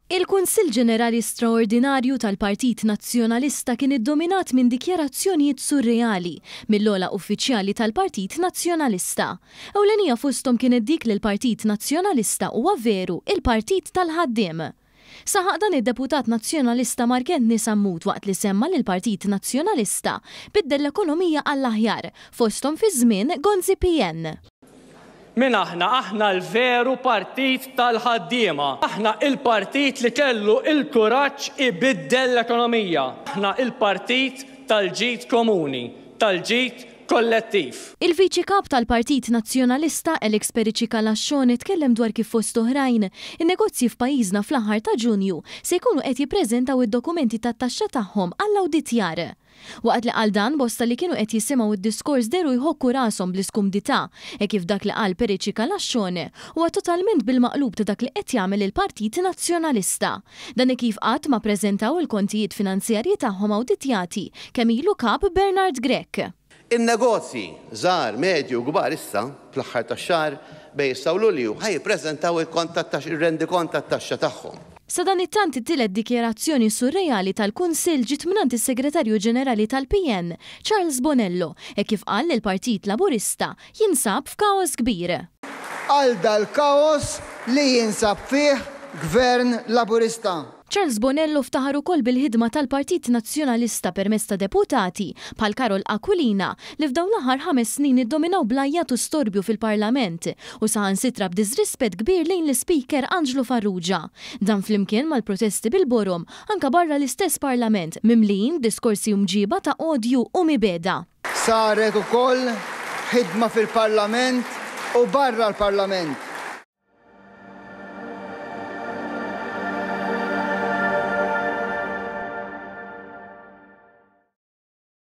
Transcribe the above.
Il-Kunsill Ġenerali Straordinarju tal-Partit Nazzjonalista kien iddominat minn dikjarazzjonijiet surreali mill-ogħla uffiċjali tal-Partit Nazzjonalista. Ewlenija fosthom kienet dik li l-Partit Nazzjonalista huwa veru il-partit tal-ħaddiem. Saħaq dan id-Deputat Nazzjonalista Mark Anthony Sammut waqt li semma li l-Partit Nazzjonalista biddel l-ekonomija għall-aħjar, fosthom fi żmien Gonzi PN. Min aħna? Aħna l-veru partit tal-ħaddiema. Aħna il-partit li kellu il-kuraġġ ibiddel l-ekonomija. Aħna il-partit tal-ġid komuni, tal-ġid kollettiv. Il-Viċi Kap tal-Partit Nazzjonalista Alex Perici Calascione tkellem dwar kif fost oħrajn, in-negozji f'pajjiżna fl-aħħar ta' Ġunju se jkunu qed jippreżentaw id-dokumenti tat-taxxa tagħhom għall-awditjar. Waqt li qal dan, bosta li kienu qed jisimgħu d-diskors dehru jħokku rashom bl-iskumdità, hekk kif dak li qal Perici Calascione huwa totalment bil-maqlub ta' dak li qed jagħmel il-Partit Nazzjonalista. Dan hekk kif qatt ma ppreżentaw il-kontijiet finanzjarji tagħhom awditjati kemm ilu Kap Bernard Grech. In-negozji, żgħar, medji u kbar issa, fl-aħħar tax-xahar, bejn issa u Lulju, ħa jippreżentaw il-kont tat-taxxa, ir-rendikont tat-taxxa tagħhom. Sadanittant it-tielet dikjarazzjoni surreali tal-Kunsill ġiet mingħand is-Segretarju Ġenerali tal-PN, Charles Bonello, hekk kif qal li l-Partit Laburista jinsab f'kaos kbir. Għal dal-kaos li jinsab fih Gvern Laburista. Charles Bonello ftaħar ukoll bil-ħidma tal-Partit Nazzjonalista permezz ta' deputati bħal Karol Aquilina li f'dawn l-aħħar ħames snin iddominaw bl-għajjat u storbju fil-Parlament u saħansitra b'diżrispett kbir lejn l-Ispeaker Anġlu Farrugia. Dan flimkien mal-protesti bil-borom anke barra l-istess Parlament mimlijin b'diskorsi u mġieba ta' odju u mibegħda. Saret ukoll ħidma fil-Parlament u barra l-Parlament.